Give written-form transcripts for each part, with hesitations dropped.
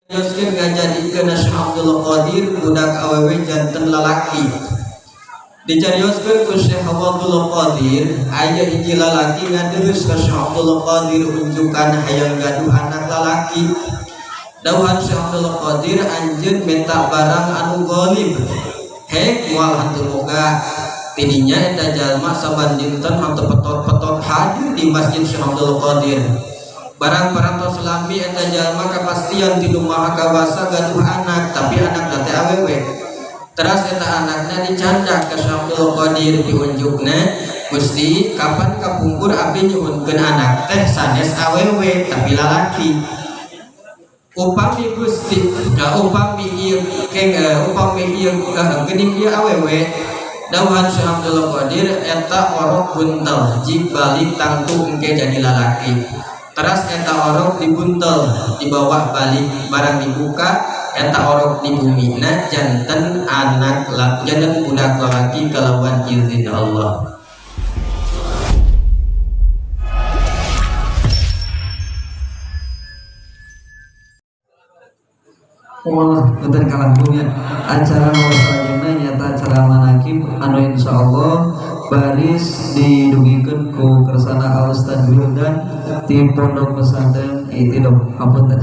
Yoskeun ngajadikeun Syekh Abdul Qadir budak awewe janten lalaki. Dicarioskeun ku Syekh Abdul Qadir, aya hiji lalaki ngadeus ka Syekh Abdul Qadir unjukan hayang gaduh anak lalaki. Dawuhan Syekh Abdul Qadir anjeun minta barang anu ghalib. Hek moal hantu boga. Tidinya eta jalma saban dinten hantu petot-petot hadir di Masjid Syekh Abdul Qadir. Barang parantos lami eta jalma kapastian ti nu Maha Kawasa gaduh anak, tapi anakna teh awewe. Teras eta anakna dicandak ka Syekh Abdul Qadir diunjukna, Gusti kapan kapungkur abdi nyuhunkeun anak teh sanes awewe tapi lalaki. Upami Gusti, upami ieu keng upami ieu geuning ieu awewe. Dawuhan Syekh Abdul Qadir eta orok buntel jig balik tangtu engke jadi lalaki. Teras eta orok dibuntel dibawa balik barang dibuka eta orok di bumina janten anak janten budak lalaki kalawan izin Allah. Wah, punten kalangkung ya. Acara salajengna nyata acara manakib anu insyaallah baris didugikeun ku kersana Al Ustaz Wildan ti Pondok Pesantren Itidom. Hapunten.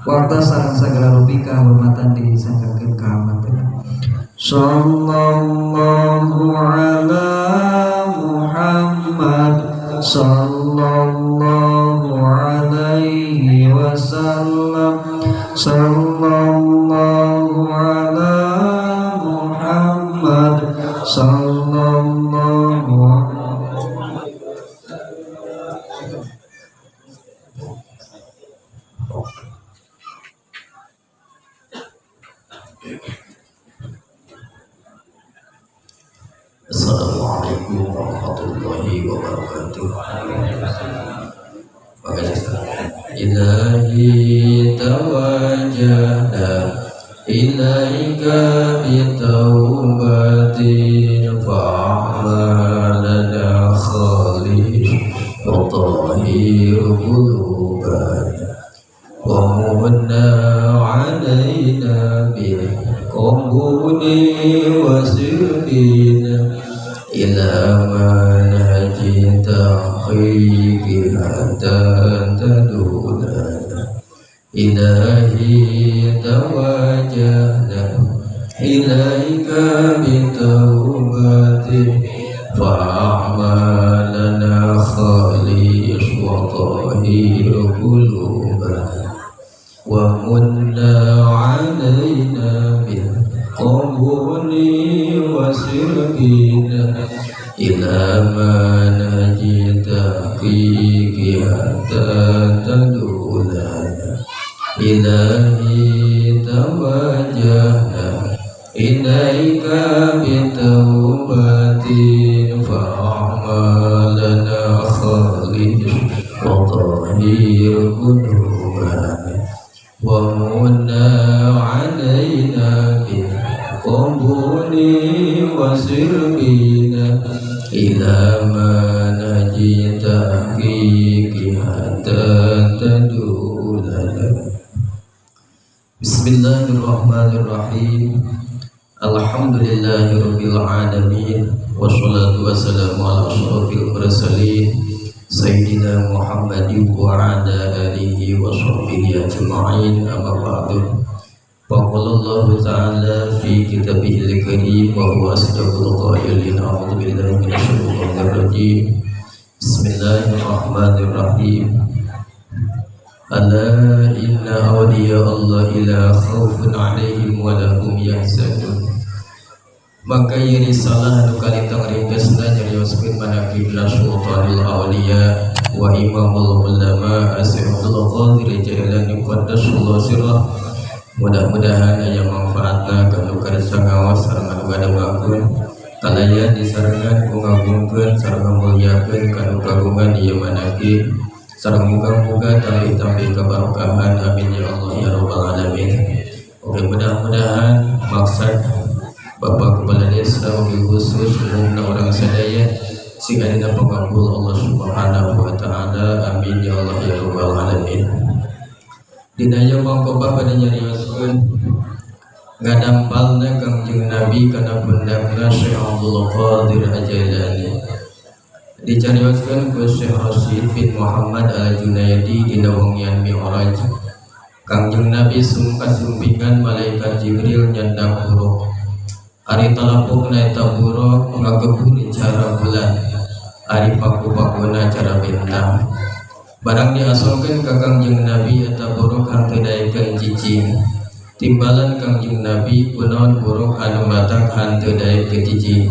Waktu sareng sagala rupi kahormatan disanggakeun ka amanteun. Sallallahu ala Muhammad sallallahu alaihi wasallam. Sallallahu ala Muhammad sallallahu. Assalamualaikum warahmatullahi wabarakatuh. Ilahi tawajjahna ilaika bitaubatin fa'amalana khalis wa tahhir qulubana wa munna alaina bil qabuli wa sirbina ila manhaji tahqiqi hatta tadulana. Ilahi tawajjahna ilaika bitawbati fa'amalana khalis wa tahhir qulubana wa munna alaina bil qabuli wa sirbina ila manhaji tahqiqi hatta tadulana. Ilahi tawajjahna ilaika bitaubatin fa'amalana khalis wa tahhir qulubana wa munna alaina bil qabuli wa sirbina ila manhaji tahqiqi hatta tadulana. Bismillahirrahmanirrahim. Alhamdulillahirabbil alamin wassalatu wassalamu ala asyrafil mursalin sayyidina Muhammadin wa ala alihi wa sahbihi ajma'in. Amma ba'du. Faqala Allahu ta'ala fi kitabihil karim wa huwa asdaqul qailin. A'udzu billahi minasyaitonir rajim. Bismillahirrahmanirrahim. Ala inna awliya Allah la khaufun 'alaihim wa lahum yahzanun. Maka ieu risalah anu kalintang ringkesna nyarioskeun manaqib Sultanul Auliya wa Imamul Ulama Syekh Abdul Qadir Jailani qaddasallahu sirrah. Mudah-mudahan aya manfaatna kanu karsa ngaos sareng anu ngadangukeun kalayan disarengan ku ngagungkeun sareng ngamulyakeun kanu kagungan ieu manaqib sareng muga-muga tambih-tambih keberkahan. Amin ya Allah ya rabbal alamin. Oke, mudah-mudahan maksud Bapak Kepala Desa wabil khusus umumna orang sadaya sing adina pangabul Allah Subhanahu wa taala. Amin ya Allah ya rabbal alamin. Dina ieu mangkobah bade nyarioskeun ngadampalna Kangjeng Nabi kana pundakna Syekh Abdul Qadir Al-Jailani. Dicarioskeun ku Syekh Rasyid bin Muhammad Al-Junaidi dina wengian Mi'raj. Kangjeng Nabi sungkas-sumpingan malaikat Jibril nyandak buruk. Ari talapukna eta buruk ngagebur cara bulan. Ari paku-pakuna cara bintang. Barang diasongkeun ka Kangjeng Nabi eta buruk henteu daekeun cicing. Timbalan Kangjeng Nabi kunaon buruk anu matak henteu daek cicing.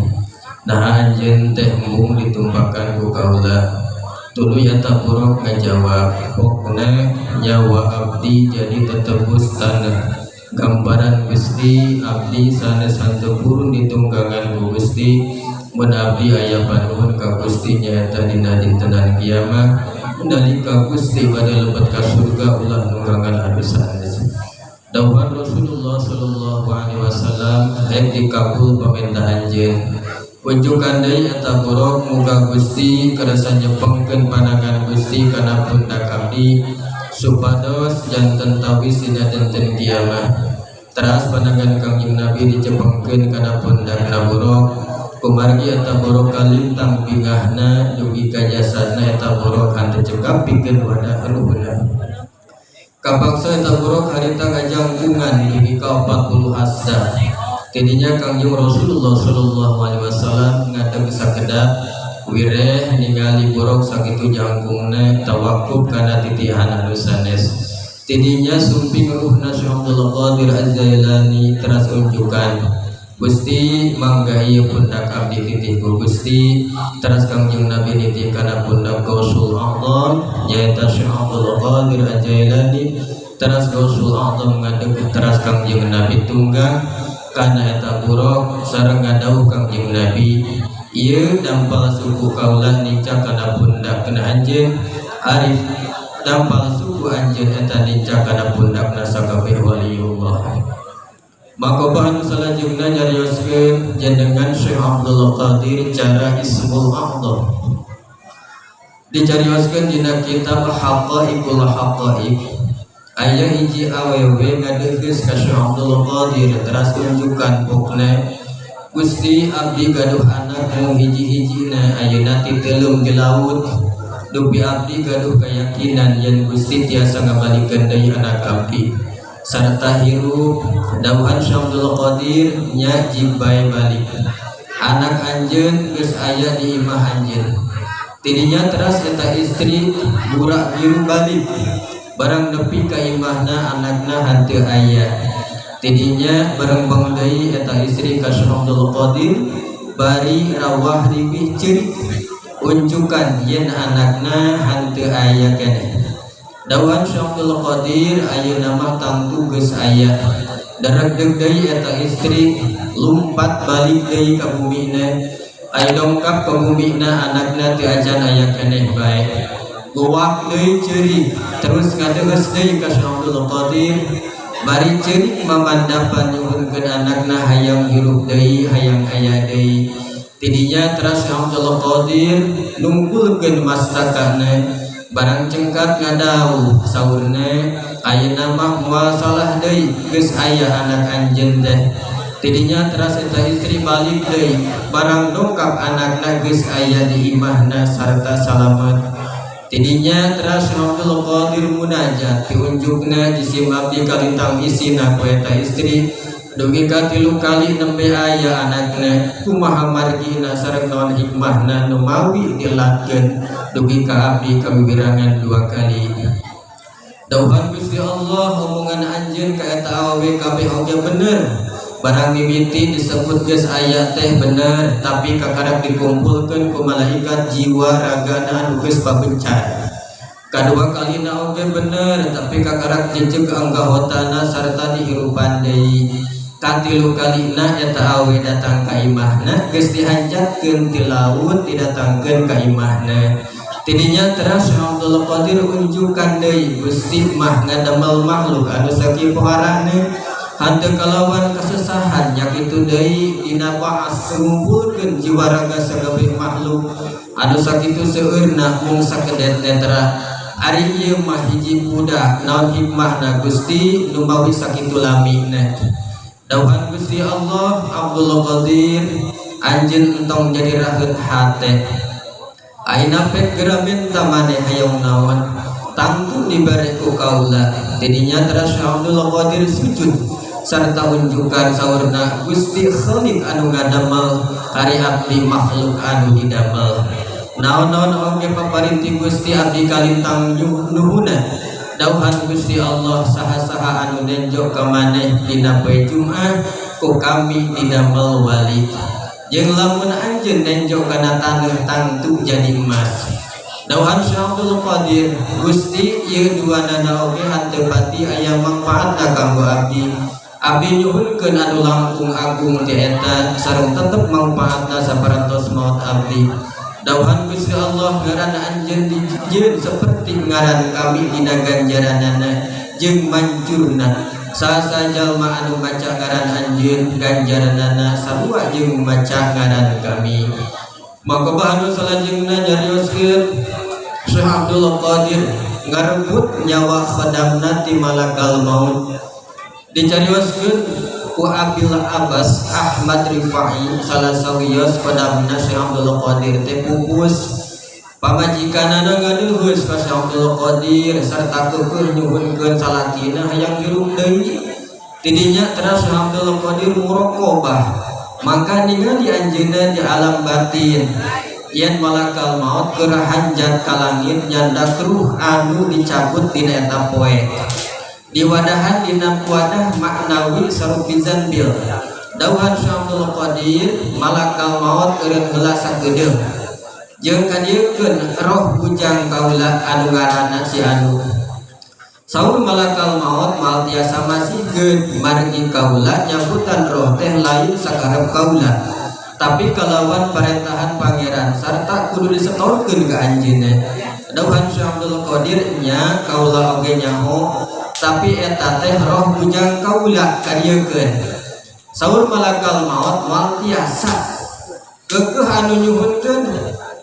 Naha anjeun teh embung ditumpakan ku kaula. Tuluy eta buruk ngajawab, pokna nyawa abdi jadi tetebus tanah. Gambaran Gusti abdi sanes henteu purun ditunggangan ku Gusti. Mun abdi aya panuhun ka Gusti nyaeta dina dintenan kiamat. Nalika Gusti bade lebet ka surga ulah nunggangan anu sanes. Dawuhan Rasulullah sallallahu alaihi wasallam rek dikabul pamenta anjeun. Unjukan deui eta buruk muga Gusti kersa nyepengkeun pandangan Gusti kana pundak abdi supados janten tawis dina dinten kiamat. Teras pandangan Kangjeng Nabi dicepengkeun kana pundakna buruk. Kumargi eta buruk kalintang bingahna dugi ka jasadna eta buruk henteu cekap pikeun wadah ruhna. Kapaksa eta buruk harita ngajangkungan dugi ka 40 hasda. Tidinya Kangjeng Rasulullah sallallahu alaihi wasallam ngadeg sakedap wireh ningali buruk sakitu jangkungna tawakuf kana titihan anu sanes. Tidinya sumping ruhna Syekh Abdul Qadir Az-Zailani teras unjukan Gusti mangga ieu pundak abdi titih ku Gusti. Teras Kangjeng Nabi nitih kana pundak Gausul A'zam nyaeta Syekh Abdul Qadir Az-Jailani. Teras Gausul A'zam ngadeg teras Kangjeng Nabi tunggang kana eta buruk sareng ngadawuh Kangjeng Nabi ieu dampal suku kaula nincak kana pundak kana anjeun. Arif dampal suku anjeun eta nincak kana pundakna sakabeh waliullah. Maka anu salajengna nyarioskeun jenengan Syekh Abdul Qadir cara Ismul A'zam. Dicarioskeun dina kitab Haqaiqul Haqaiq. Aya hiji awewe ngadeukes ka Syekh Abdul Qadir teras unjukan pokna Gusti abdi gaduh anak nu hiji-hijina ayeuna titelum di laut. Dupi abdi gaduh keyakinan yen Gusti tiasa ngabalikeun deui anak abdi sarta hirup. Dawuhan Syekh Abdul Qadir nya jig bae balik anak anjeun geus aya di imah anjeun. Tidinya teras eta istri burak biru balik barang nepi ka imahna anakna henteu aya. Tidinya bareng bangun deui eta istri ka Syekh Abdul Qadir bari rawah riwih ceurik unjukan yen anakna henteu aya keneh. Dawuhan Syekh Abdul Qadir ayeuna mah tangtu geus aya. Daregdeg deui eta istri lumpat balik deui ka bumina. Aya dongkap ka bumina anakna teu acan aya keneh bae. Luwak deui ceurik terus ngadegeus deui ka Syekh Abdul Qadir bari ceurik mamandapan nyuhunkeun anakna hayang hirup deui hayang aya deui. Tidinya teras Syekh Abdul Qadir nungkulkeun mastakana barang cengkat ngadawuh saurna ayeuna mah moal salah deui geus aya anak anjeun teh. Tidinya teras eta istri balik deui barang dongkap anakna geus aya di imahna sarta salamet. Tidinya teras Abdul Qadir munajat diunjukna jisim abdi kalintang isina ku eta istri dugi ka 3 kali nembe aya anakna. Kumaha margina sareng naon hikmahna nu mawi dilatkeun dugi ka abdi kawiwirangan 2 kali. Dawuhan Gusti Allah omongan anjeun ka eta awewe kabeh oge bener. Barang mimiti disebut geus aya teh bener, tapi kakarak dikumpulkeun ku malaikat jiwa ragana anu geus pabencar. Kadua kalina oge bener, tapi kakarak jejeg anggahotana sarta dihirupan deui. Katilu kalina eta awe datang ka imahna geus dihanjatkeun ti laut didatangkeun ka imahna. Tidinya teras Abdul Qadir unjukan deui Gusti mah ngadamel makhluk anu sakipoharana henteu kalawan kasusahan nyakitu deui dina baas ngumpulkeun jiwa raga sakabeh makhluk anu sakitu seueurna mung sakedet netra. Ari ieu mah hiji budak, naon hikmahna Gusti nu mawi sakitu lamina? Dawuhan Gusti Allah, Abdul Qadir, anjeun entong jadi raheut hate. Ayeuna pek geura minta, maneh hayang naon, tangtu dibere ku kaula. Tidinya teras Abdul Qadir sujud sarta unjukan, saurna, Gusti Khalik anu ngadamel, ari abdi makhluk anu didamel, naon-naon oge paparinti Gusti abdi kalintang nuhuna. Dauhan Gusti Allah, saha-saha anu nenjo ka maneh dina poe Jumat, ku kami didamel wali, jeung lamun anjeun nenjo kana taneuh, tangtu jadi emas. Dauhan Syekh Abdul Qadir, Gusti, ieu dua nana oge henteu pati aya mangfaatna kanggo abdi. Abdi nyuhunkeun anu langkung agung ti eta sareng tetep mangfaatna saparantos maut abdi. Dauhan Gusti Allah, ngaran anjeun dijieun seperti ngaran kami dina ganjaranana jeung mancurna. Sasa jalma anu maca ngaran anjeun, ganjaranana sarua jeung maca ngaran kami. Maka anu salajengna nyarioskeun Syekh Abdul Qadir ngarebut nyawa khodamna ti malakal maut. Dicarioskeun ku Abil Abbas Ahmad Rifai, salah sawios khodamna Syekh Abdul Qadir teh pupus. Pamajikanana ngadeuheus ka Syekh Abdul Qadir sarta keukeuh nyuhunkeun salakina hayang hirup deui. Tidinya teras Syekh Abdul Qadir muraqabah, maka ningali anjeunna di alam batin yen malakal maut keur hanjat ka langit nyandak ruh anu dicabut dina eta poe, diwadahan dina wadah maknawi sarupi zanbil. Dauhan Syekh Abdul Qadir, malakal maut, eureun heula sakedeung jeung kadieukeun roh bujang kaula anu ngaranna si anu. Saur malakal maut, moal tiasa masihkeun, margi kaula nyambutan roh teh lain sakarep kaula, tapi kalawan parentahan pangeran sarta kudu disetorkeun ka anjeunna. Dauhan Syekh Abdul Qadir, nya kaula oge nyaho, tapi eta teh roh bujang kaula, kadieukeun. Saur malakal maut, moal tiasa. Keukeuh anu nyuhunkeun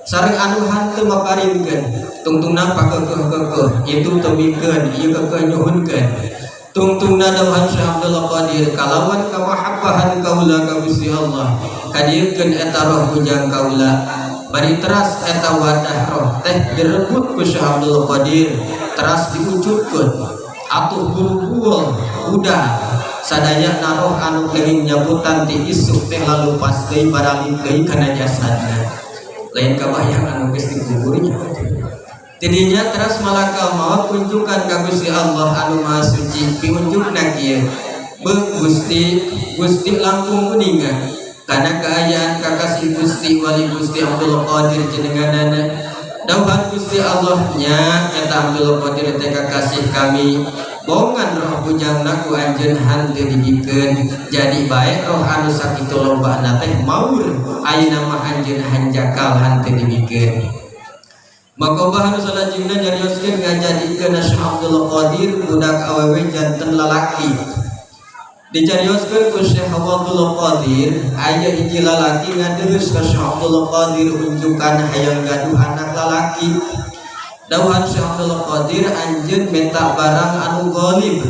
sareng anu hanteu maparinkeun, tungtungna pakekeuh-keukeuh itu tebikeun ieu, keukeuh nyuhunkeun tungtungna. Dauhan Syekh Abdul Qadir, kalawan kamahabbahan kaula ka Gusti Allah, kadieukeun eta roh bujang kaula. Bari teras eta wadah roh teh direbut ku Syekh Abdul Qadir, teras diucutkeun atuh buru-buru udah sadaya naroh anu kenging nyabutan ti isuk teh lalu pas deui, baralik deui kana jasadna. Lain kabayang anu geus dikuburnya. Tidinya teras malakal maut kunjungan ka Gusti Allah anu Maha Suci, piunjukna kieu, Beuh Gusti, Gusti langkung uninga kana kaayaan kakasih Gusti, wali Gusti Abdul Qadir jenenganana. Dauhan Gusti Allah, nya eta Abdul Qadir teh kakasih kami, bongan roh bujangna ku anjeun hanteu dibikeun, jadi bae roh anu sakitu lobana teh maur. Ayeuna mah anjeun hanjakal hanteu dibikeun. Maka anu salajengna nyarioskeun ngajadikeun Syekh Abdul Qadir budak awewe janten lalaki. Dicarioskeun ku Syekh Abdul Qadir, aya hiji lalaki ngadeus ka Syekh Abdul Qadir, unjukan hayang gaduh anak lalaki. Dauhan Syekh Abdul Qadir, anjeun minta barang anu ghalib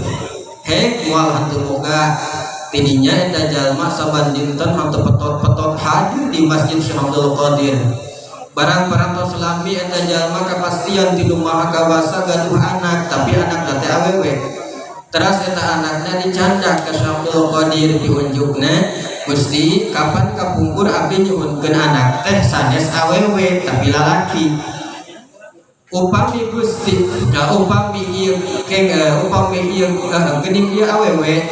hek moal hanteu boga. Tidinya eta jalma saban dinten hanteu petot-petot hadir di masjid Syekh Abdul Qadir. Barang parantos lami eta jalma kapastian ti Nu Maha Kawasa gaduh anak, tapi anak teh awewe. Teras eta anakna dicandak ka Syekh Abdul Qadir, diunjukna, Gusti, kapan kapungkur abdi nyuhunkeun anak teh sanes awewe tapi lalaki. Upami Gusti, nah, upami ieu keng upami ieu geuning ieu awewe.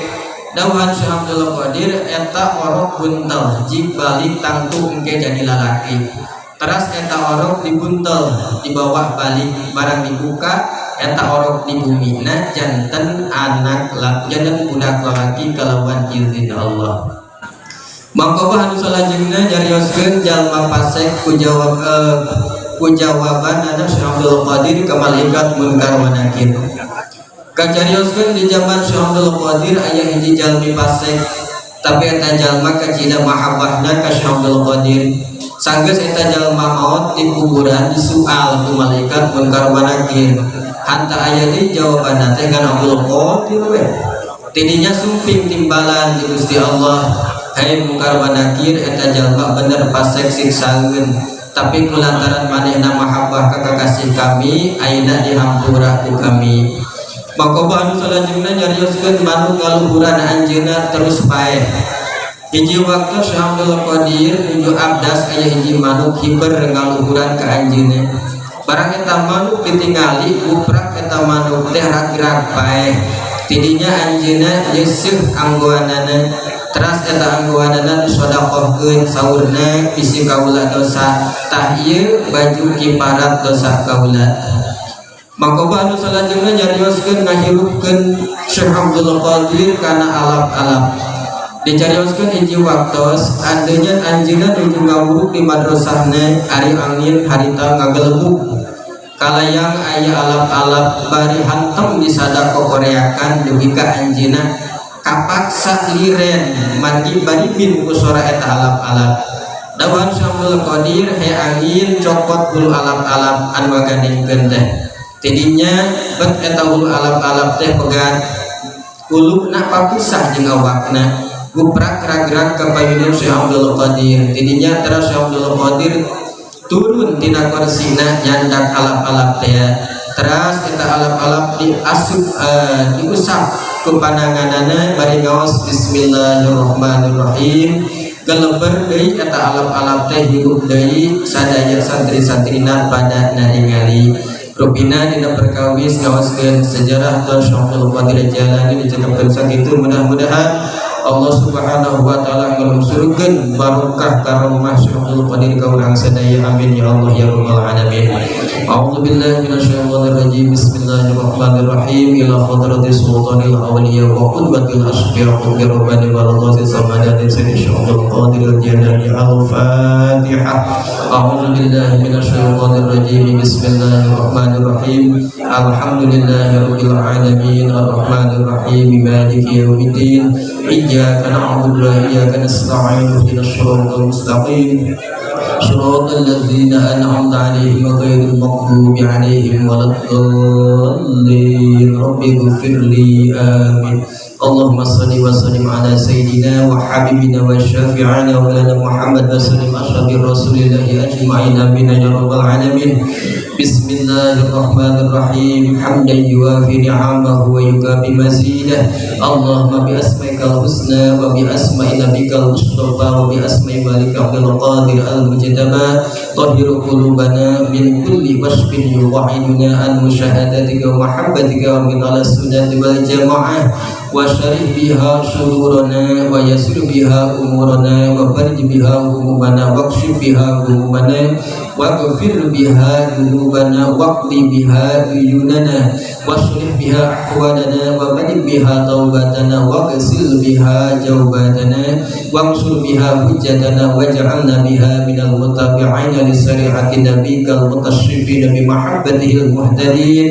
Dauhan Syekh Abdul Qadir, eta orok buntel, jik balik tangtu engke jadi lalaki. Teras eta orok dibuntel, dibawa balik, barang dibuka eta orok di bumina janten anak, janten budak lalaki kalawan izin Allah. Maka anu salajengna nyarioskeun jalma pasek ku jawab ku jawaban anak Syekh Abdul Qadir ka malaikat Munkar wa Nakir. Kacarioskeun di zaman Syekh Abdul Qadir aya hiji jalmi pasek, tapi eta jalma kacida mahabbahna ka Syekh Abdul Qadir. Sanggeus eta jalma maot di kuburan, disual ku malaikat Munkar wa Nakir, hanta aya deui jawabanna teh ngan Abdul Qadir we. Tidinya sumping timbalan di Gusti Allah, "Hai Munkar wa Nakir, eta jalma bener pasek siksaeun, tapi kulantaran manehna mahabbah ka kakasih kami, ayeuna dihampura ku kami." Maka anu salajengna nyarioskeun manuk ngaluhuran anjeunna terus paeh. Hiji waktu Syekh Abdul Qadir nuju abdas, aya hiji manuk hiber ngaluhuran ka anjeunna. Barang eta manuk ditingali, guprak eta manuk teh rag-rag paeh. Tidinya anjeunna yeuseuh anggoanana, teras eta anggoanana disodakohkeun. Saurna, "Bisi kaula dosa, tah ieu baju kiparat dosa kaula." Maka anu salajengna nyarioskeun ngahirupkeun Syekh Abdul Qadir kana alap-alap. Dicarioskeun hiji waktos andenya anjeunna nuju ngawuruk di madrasahna, ari angin harita ngagelebug kalayang, aya alap-alap bari hantem disada kokoreakan dugi ka anjeunna kapaksa liren margi baribin ku sora eta alap-alap. Dawuhan Syekh Abdul Qadir, "He angin, cokot bulu alap-alap anu ngagandengkeun teh." Tidinya bet eta bulu alap-alap teh pegat, uluna papisah jeung awakna, guprak rag-rag ka payunan Syekh Abdul Qadir. Tidinya terus Syekh Abdul Qadir turun tina korsina, nyandak alap-alap teh, teras eta alap-alap diasup, diusap ku pananganana bari ngaos bismillahirrahmanirrahim. Geleber deui eta alap-alap teh, hirup deui. Sadaya santri-santrina pada naringali. Rupina dina perkawis ngaoskeun sejarah Tuan Syekh Abdul Qadir Jailani dicekapkeun sakitu. Mudah-mudahan Allah Subhanahu wa taala ngalungsurkeun barokah karomah Syekh Abdul Qadir ka urang sadaya. Amin ya Allah ya rabbal alamin. A'udzu billahi minasyaitonir rajim. Bismillahirrahmanirrahim. Ila hadrati sultanil awliya wa qudwatil asfiya qutbi rabbani wal ghausi samadani sayyidi Syekh Abdul Qadir Jailani. Al-Fatihah. A'udzu billahi minasyaitonir rajim. Bismillahirrahmanirrahim. Alhamdulillahirabbil alamin, arrahmanir rahim, maliki yaumiddin. Iyyaka na'budu wa iyyaka nasta'in. Ihdinas siratal mustaqim. صراط الذين أنعمت عليهم غير المغضوب عليهم ولا الضالين. رب اغفر لي. آمين. اللهم صل وسلم على سيدنا وحبيبنا وشافعنا ومولانا محمد وسلم أصحاب رسول الله أجمعين. آمين يا رب العالمين. بسم الله الرحمن الرحيم. حمدا يوافي نعمه ويكافي مزيده. اللهم بأسمائك الحسنى وبأسماء نبيك المصطفى وبأسماء مالك عبد القادر المجتبى، طهر قلوبنا من كل وصف يبعدنا عن مشاهدتك ومحبتك ومن على السنة والجماعة، واشرح بها صدورنا، ويسر بها أمورنا، وفرج بها همومنا، واكشف بها غمومنا، واغفر بها ذنوبنا، واقض بها ديوننا، واصلح بها أحوالنا، وبلغ بها توبتنا، واغسل بها جوباتنا، وانصر بها حجتنا، واجعلنا بها من المتابعين لشريعة نبيك المتصفين بمحبته المهتدين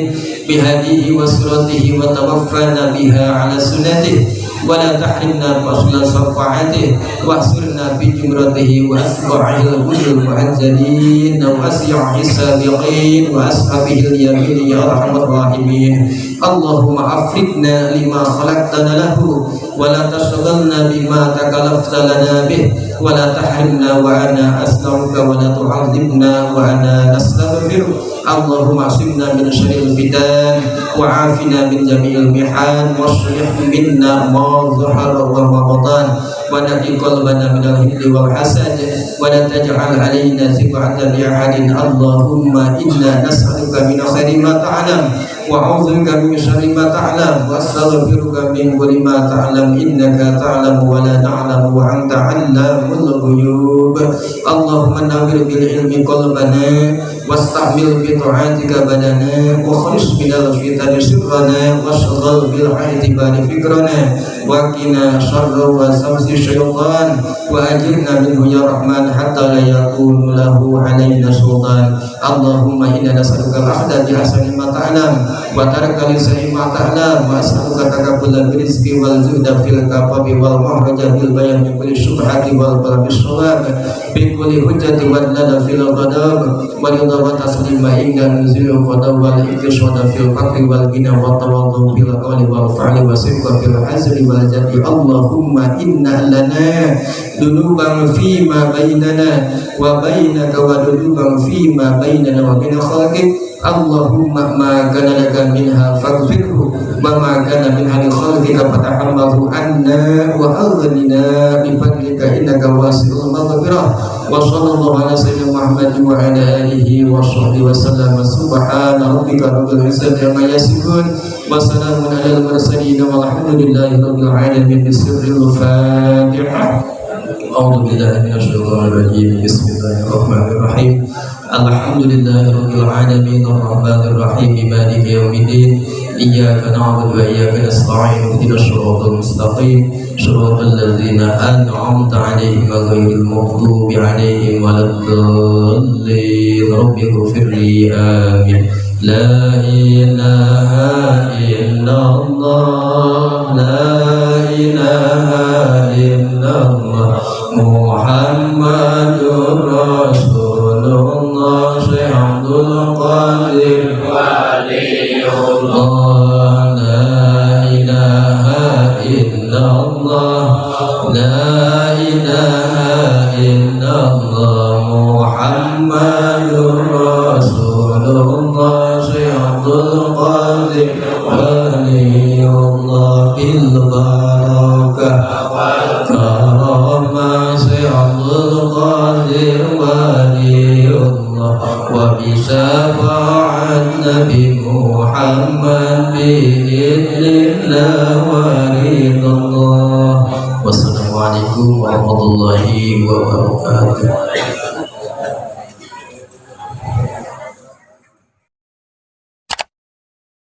بهديه وسيرته، وتوفنا بها على سنته، ولا تحرمنا فضل شفاعته، واحشرنا في زمرته وأتباعه الغر المحجلين وأشياعه السابقين وأصحابه اليمين يا أرحم الراحمين. اللهم أفرغنا لما خلقتنا له، ولا تشغلنا بما تكلفت لنا به، ولا تحرمنا وأنا أسألك، ولا تعذبنا وأنا نستغفرك. اللهم اعصمنا من شر الفتن وعافنا من جميع المحن، واصلح منا ما ظهر وما بطن، ونقي قلبنا من الحقد والحسد، ولا تجعل علينا ذبعة لأحد. اللهم إنا نسألك من خير ما تعلم، وأعوذ بك من شر ما تعلم، وأستغفرك من كل ما تعلم، إنك تعلم ولا نعلم وأنت علام الغيوب. اللهم نور بالعلم قلبنا، واستعمل بطاعتك بدنا، واخرج من الفتن سرنا، واشغل بالاعتبار فكرنا. Wa qina syarra wasawasi syaitan wa ajirna minhu ya Rahman hatta la yakunu lahu alaina sultan. Allahumma inna nas'aluka al-akhda bi ahsani ma ta'lam wa tarka li sayyi ma ta'lam wa as'aluka takabbula rizqi wal zuhda fil kafabi wal mahraja bil bayan min kulli syubhati wal qalbi shawab bi kulli hujjati wal lada fil ghadab wa ridha wa taslima inda nuzul qada wal iktisada fil faqri wal ghina wa tawadhu bil qawli wal fa'li wa sidqa fil hazri wal jadi. Allahumma inna lana dunuban fi ma bainana wa bainaka wa dunuban fi ma bainana wa baina khalqik. Allahumma ma kana laka minha faghfirhu wa ma kana minha li khalqika fatahammalhu anna wa aghnina bi fadlika innaka wasi'ul maghfirah. Wa sallallahu ala sayyidina Muhammad wa ala alihi wa sahbihi wa sallam. Subhana rabbika rabbil izzati amma yasifun wa salamun alal mursalin walhamdulillahi rabbil alamin. Bisirril Fatihah. A'udzu billahi minasyaitonir rajim. Bismillahirrahmanirrahim. Alhamdulillahi rabbil alamin arrahmanir rahim maliki yaumiddin. Iyyaka na'budu wa iyyaka nasta'in ihdinas siratal mustaqim siratal ladzina an'amta 'alaihim ghairil maghdubi 'alaihim waladdallin. Rabbighfir li amin. La ilaha illallah, la ilaha illallah, Muhammadur Rasulullah, Syekh Abdul Qadir Waliullah. La ilaha illallah, la ilaha illallah, Muhammadur Rasulullah, Syekh Abdul Qadir Waliullah. Bil barakah wal karamah Syekh Abdul Qadir Waliullah wa bi syafa'at Nabi Muhammad bi idznillah wa ridallah. Wassalamualaikum warahmatullahi wabarakatuh.